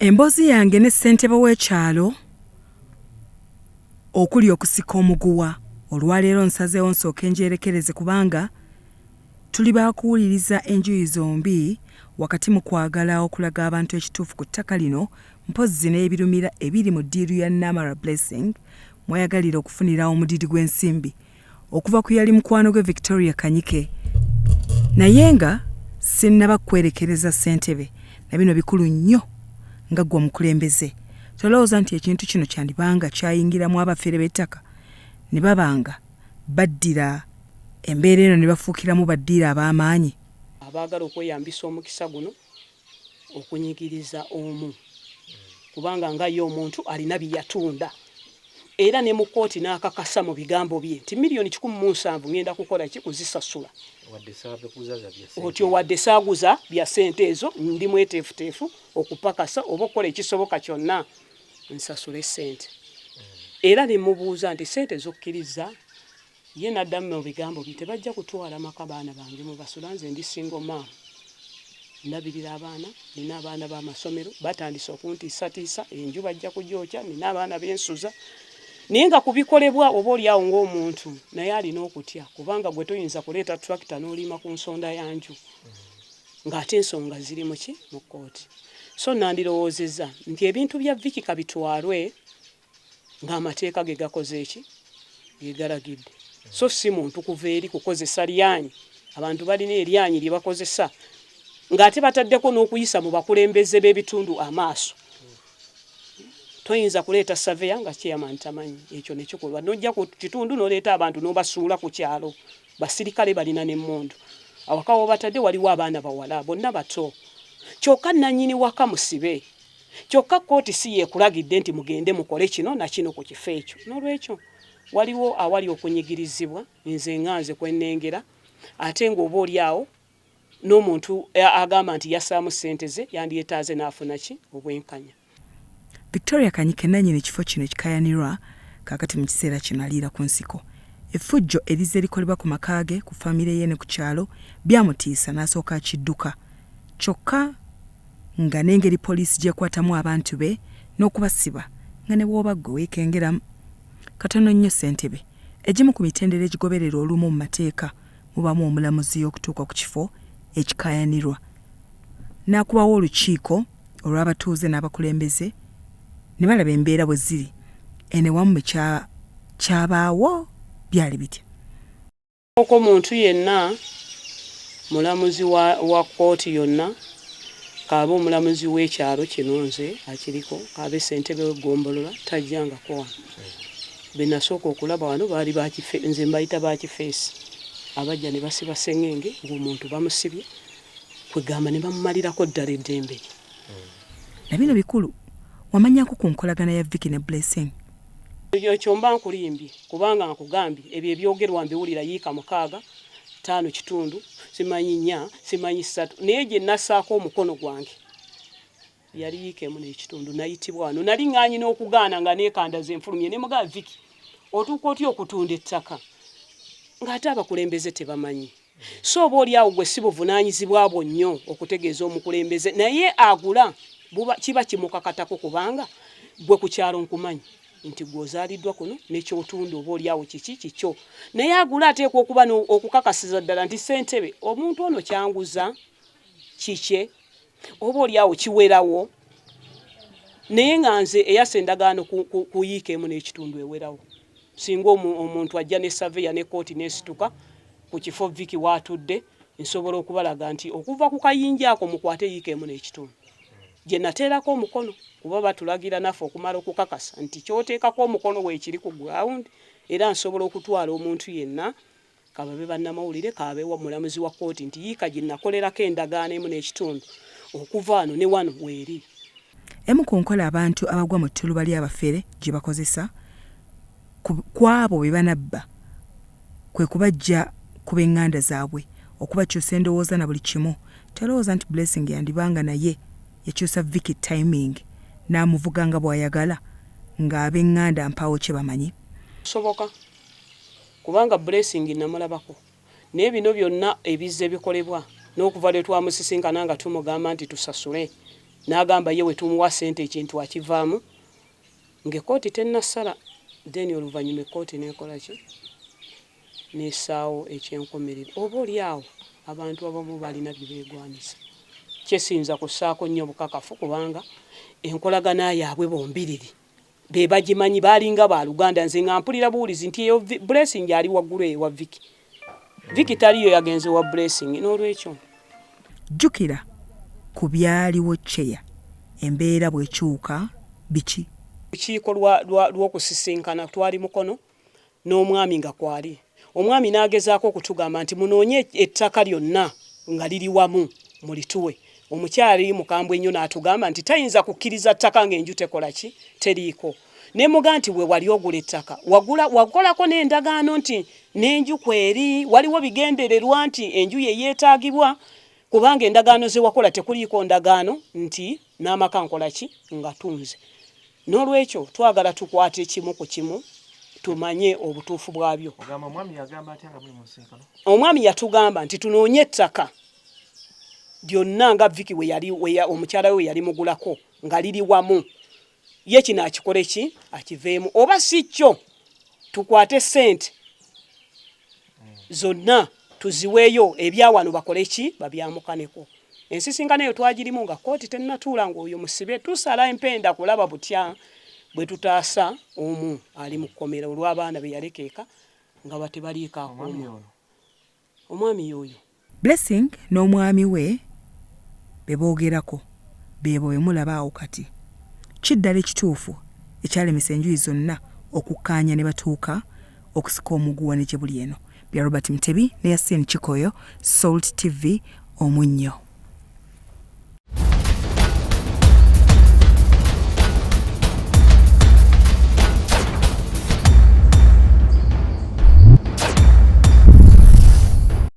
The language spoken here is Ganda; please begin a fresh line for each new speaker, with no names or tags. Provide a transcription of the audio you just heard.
Emboozi yange ne ssentebe w'ekyalo okuli okusika omuguwa olwaleero nsazeewo nsooke njerekereze kubanga tuli baakuwuliriza enjuyi zombi wakati mu kwagala okulaga abantu ekituufu ku ttaka lino mpozzi n'ebirumira ebiri mu ddiiru ya Namara Blessing mwayagalira okufunira omudidi gw'ensimbi okuva ku yali mukwano gwe Victoria Kanyike naye nga sinnaba kwerekereza ssentebe na bino bikulu nnyo nga ggwe omukulembeze tolowooza nti ekintu kino kyandibanga kyayingiramu abafere b'ettaka ne baba nga baddira embeera eno ne bafuukiramu baddiira ab'amaanyi.
Abaagala okweyambisa omukisa guno okunyigiriza omu kubanga nga ye omuntu alina bye yatunda era ne mu kkooti n'akakasa mu bigambo bye nti 170,000,000 ng'enda kukola ki kuzisasula otyo wadde saaguza bya ssente ezo ndi mweteefuteefu okupakasa oba okukola ekisoboka kyonna nsasule ssente era ne mubuuza nti ssente z'okkirizza Ye n'addamu mu bigambo bye, Tebajja kutwala maka baana bange mwe basula, nze ndi single mum, ndabirira abaana, nnina abaana b'amasomero, batandise okuntiisatiisa, enju bajja kugyokya, nnina abaana be nsuza. Naye nga ku bikolebwa oba oli awo ng'omuntu naye alina okutya kubanga gwe toyinza kuleeta tractor n'olima ku nsonda ya nju ng'ate ensonga ziri mu ki? Mu kkooti. So nandirowoozezza nti ebintu bya Vicky kabitwalwe ng'amateeka ge gakoze ki? Ge galagidde, so si muntu kuva eri kukozesa lyanyi. Abantu balina eryanyi lye bakozesa ng'ate bataddeko n'okuyisa mu bakulembeze b'ebitundu amaaso. Toyinza kuleeta saveya nga chairman tamanyi ekyo ne kikolwa. N'ojja ku kitundu n'oleeta abantu n'obasuula ku kyalo. Basirikale balina n'emmundu. Awaka w'obatadde waliwo abaana bawala bonna bato. Kyokka nnannyini waka musibe. Kyokka kkooti si y'ekulagidde nti mugende mukole kino na kino ku kifo ekyo. Noolwekyo waliwo awali okunyigirizibwa nze nga nze kwe nnengera ate ng'oba oli awo n'omuntu agamba nti yassaamu ssente ze yandyetaaze n'afuna ki? Obwenkanya.
Victoria Kanyike nnannyini kifo kino ekikaayanirwa kaakati mu kiseera kino aliira ku nsiko. Effujjo erizze likolebwa ku maka ge, ku famire ye ne ku kyalo byamutiisa n'asooka akidduka kyokka nga n'engeri poliisi gy'ekwatamu abantu be n'okubasiba nga ne bw'oba ggwe weekengeramu katono nnyo Ssentebe. Egimu ku mitendera egigobererwa olumu mu mateeka mubaamu omulamuzi okutuuka ku kifo ekikaayanirwa n'akubawo olukiiko olw'abatuuze n'abakulembeze ne balaba embeera bwe ziri eno ewammwe kyabaawo byali bitya?
Oko muntu yenna, mulamuzi wa, wa kkooti yonna, k'abe omulamuzi w'ekyalo kino nze akiriko, k'abe ssentebe w'eggombolola, tajjangako wano. Be nasooka okulaba wano baali ba kife, nze mbayita ba kifeesi, abajja ne basiba sseng'enge ng'omuntu bamusibye, kwegamba ne bamumalirako ddala eddembe lye.
Na bino bikulu, wamanyako ku nkolagana ya Vicky ne Blessing?
Ekyo mba nkulimbye kubanga nkugambye ebyo ebyogerwa mbiwulira yiika mukaaga, ttaano kitundu, simanyi nnya, simanyi ssatu naye gye nassaako omukono gwange yali yiika emu n'ekitundu. Nayitibwa wano nali ŋŋaanyi n'okugaana nga neekandaze nfulumye ne mugamba Vicky otuuka otya okutunda ettaka ng'ate abakulembeze tebamanyi. So oba oli awo gwe si buvunaanyizibwa bwo nnyo okutegeeza omukulembeze naye agula buba kiba kimukakatako kubanga gwe ku kyalo nkumanyi nti gwe ozaaliddwa kuno ne ky'otunda oba oli awo kiki kikyo naye agula ateekwa okuba okukakasiza ddala nti ssentebe omuntu ono kyanguza kikye oba oli awo kiwerawo naye nga nze eyassa endagaano ku yiika emu n'ekitundu ewerawo singa omuntu ajja ne saveya ne kkooti n'esituka ku kifo Vicky w'atudde nsobola okubalaga nti okuva ku kayinja ako mukwate yiika emu n'ekitundu gye nateerako omukono kuba batulagira naffe okumala okukakasa nti ky'oteekako omukono weekiri ku ground era nsobola okutwala omuntu yenna kababe bannamawulire kaabe mulamuzi wa kkooti nti yiika gye nakolerako endagaano emu n'ekitundu okuva wano ne wano weeri.
Emu ku nkola abantu abagwa mu ttuluba ly'abafere gye bakozesa ku abo be banabba kwe kubaggya ku b'enganda zaabwe, okubakyusa endowooza na buli kimu. Tolowooza nti Blessing yandiba nga naye yakyusa Vicky timing n'amuvuga nga bw'ayagala ng'abenganda mpaawo kye bamanyi?
Kisoboka kubanga Blessing namulabako naye bino byonna ebizze bikolebwa n'okuva lwe twamusisinkana nga tumugamba nti tusasule. N'agamba ye wetumuwa ssente ekintu akivaamu ng'ekkooti tennasala. Then oluvannyuma ekkooti n'ekola ki? N'essaawo ekyenkomerero. Oba oli awo abantu abamu balina bye beegwanyiza. Kyesiyinza kussaako nnyo bukakafu kubanga enkolagana yaabwe bombiriri be bagimanyi, baalinga baluganda. Nze nga mpulira buwulizi nti eyo Blessing ali waggulu eyo wa Vicky. Vicky taliyo, yagenze wa Blessing. N'olwekyo
Jjukira ku byaliwo kyeya embeera bw'ekyuka biki?
Lukiiko lw'okusisinkana twali Mukono n'omwami nga kwali. Omwami n'agezaako okutugamba nti munoonye ettaka lyonna nga liri wamu mulituwe. Omukyali mukambwe nnyo n'atugamba nti tayinza kukkiriza ttaka ng'enju tekola ki? Teriiko. Ne muga nti we wali ogula ettaka wagula wakolako n'endagaano nti n'enju kweri, waliwo bigendererwa nti enju ye yeetaagibwa, kubanga endagaano ze wakola tekuliiko ndagaano nti n'amaka nkola ki nga tunze. N'olwekyo twagala tukwate kimu ku kimu tumanye obutuufu bwabyo. Omwami yatugamba nti tunoonye ettaka lyonna nga Vicky we yali omukyala we we yali mugulako nga liri wamu, ye kino akikole ki akiveemu, oba si kyo tukwate ssente zonna tuziweeyo ebyawano bakole ki babyamukaneko. Ensisinkano eyo twagirimu nga kkooti tennatuula, ng'oyo musibe tusala empenda kulaba butya bwe tutaasa omu ali mu kkomera olw'abaana be yaleka eka nga batebaliiko akuuma. Omwami y'oyo.
Blessing n'omwami we be boogerako beebo be mulaba awo kati. Ki ddala ekituufu ekyalemesa enjuyi zonna okukkaanya ne batuuka okusika omuguwa ne gye buli eno? Bya Robert Mutebi ne Yasin Kikoyo, Salt TV, Omunnyo.